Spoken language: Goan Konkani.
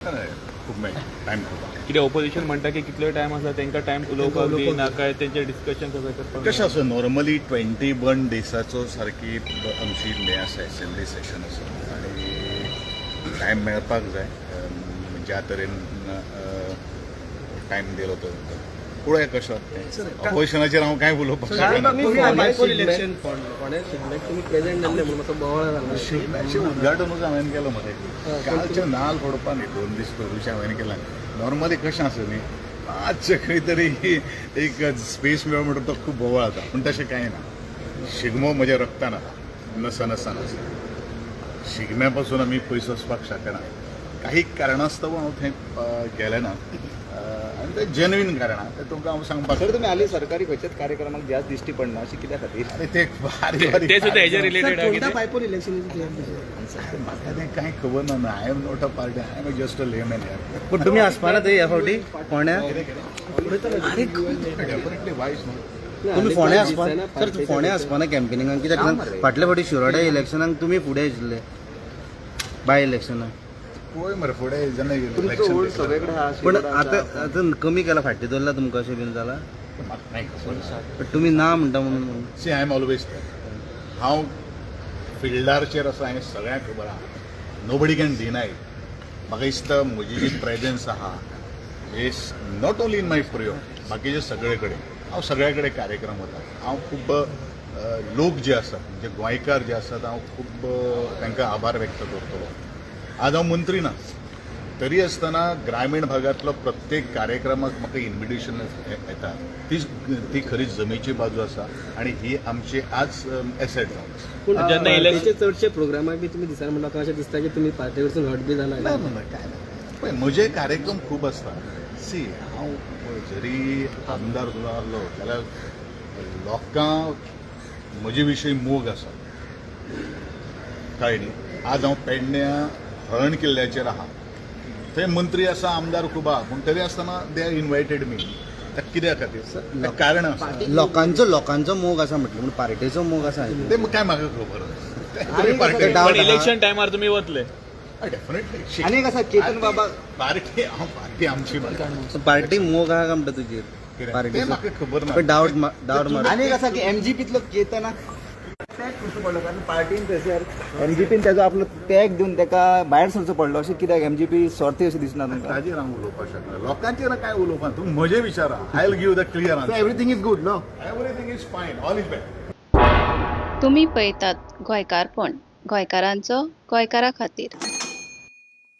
खूब मेळटा टायम खूब आहा. कितें ऑपोजिशन म्हणटा की कितलोय टायम आसा तांकां टायम उलोवपाक दिना काय तेंचे डिस्कशन आसा करपाक. कशें आसा, नॉर्मली 21 डेसाचो सारकी आमची हें आसा, एसेंब्ली सेशन आसा आनी टायम मेळपाक जाय. ज्या तरेन टायम दिलो तो पळोवया कशें जाता तें. ऑपोजिशनाचेर हांव कांय उलोवपाक शकना. इलेक्शन फोंड्या शिगम्याक तुमी प्रेझेंट जाल्ले म्हणून मातसो बोवाळ जाला. शिगम्याचें उद्घाटनूच हांवें केलो मरे. कालचें नाल फोडपा न्ही, 2 दीस पयलूचें हांवें केलां. नॉर्मली कशें आसा न्ही, मातशें खंय तरी एक स्पेस मेळ्ळो म्हणटा तो खूब बोवाळ जाता, पूण तशें कांय ना. शिगमो म्हज्या रक्तान आसा, नसा नसान आसा. शिगम्या पासून आमी पयस वचपाक शकना. काही कारणास्तव हांव थंय गेलें ना आनी तें जेन्युइन कारणां तें तुमकां हांव सांगपाक सर, तुम्ही आले सरकारी खंयच्याच कार्यक्रमाक जास्त दिश्टी पडना अशी कित्या खातीर? आनी ते बारीक बारीक ते सुद्दां हेजे रिलेटेड कोणत्या बायपोल इलेक्शन? म्हाका तें कांय खबर ना. I am not a party, I am just a layman यार. पण तुम्ही आसपाना थंय ह्या फावटी फोंड्या? डेफिनेटली वायज न्हू. तुम्ही फोंड्या आसपाना सर, फोंड्या आसपाना कॅम्पेनिंगाक कित्याक सांग, फाटल्या फावटी शिरोड्या इलेक्शनाक तुमी फुडें आशिल्ले बाय इलेक्शनाक. पळय मरे फुडें जेन्ना तुमचो इलेक्शन ओल्ड सगळीकडे हा. पण आतां आतां कमी केला, फाटी दवरला तुमकां अशें बीन जाला? म्हाका नाही खबर. पण तुमी ना म्हणटा म्हणून. See, I am always, हांव फिल्डारचेर आसा हें सगळ्यांक खबर आहा. Nobody can deny. म्हाका दिसता म्हजी जी प्रेजन्स आहा is not only in my Priyom, बाकीचे सगळे कडेन. हांव सगळ्या कडेन कार्यक्रम वता. हांव खूब लोक जे आसात, म्हणजे गोंयकार जे आसात, हांव खूब तांकां आभार व्यक्त करतलो. आज हांव मंत्री ना तरी आसतना ग्रामीण भागांतलो प्रत्येक कार्यक्रमाक म्हाका इन्विटेशन येता. ती ती खरी जमेची बाजू आसा आनी ही आमची आज एसेट जावन आसा. पूण जेन्ना पार्टीचे चडशे प्रोग्रामाक बी तुमी दिसना म्हणटा, अशें दिसता की तुमी पार्टे कडसून हट बी जाला. ना ना ना, काय ना. पळय, म्हजे कार्यक्रम खूब आसता. सी, हांव जरी आमदार सुद्दां आहलो जाल्यार लोकांक म्हजे विशीं मोग आसा, कळ्ळें न्ही? आज हांव पेडण्या हळण किल्ल्याचेर आहा. थंय मंत्री आसा, आमदार खूब आहा, पूण तरी आसतना they are invited मी. कित्या खातीर? ताका कारण आसा. लोकांचो लोकांचो मोग आसा म्हटलं, पूण पार्टेचो मोग आसा. ते काय म्हाका खबर ना. डावट पण इलेक्शन टायमार तुमी वतले? डेफिनेटली. आनी एक आसा केतन बाबा. पार्टी, हांव पार्टी आमची म्हाका. पार्टी मोग आहा काय म्हणटा तुजेर? ते पार्टीचो म्हाका खबर ना. पण डावट डावट मार. आनी एक आसा की एमजीपीतलो केतनाक टॅग करचो पडलो, कारण पार्टीन थंयसर एमजीपीन तेजो आपलो टॅग दिवन ताका भायर सरचो पडलो. अशें कित्याक एमजीपी स्वार्थी अशें दिसना तुमकां? ताजेर हांव उलोवपाक शकना. लोकांचेर काय उलोवपाक, तूं म्हजें विचारा, I will give the clear answer. Everything is good, no? Everything is fine, all is bad. तुमी पळयतात गोंयकारपण, गोंयकारांचो गोंयकारा खातीर.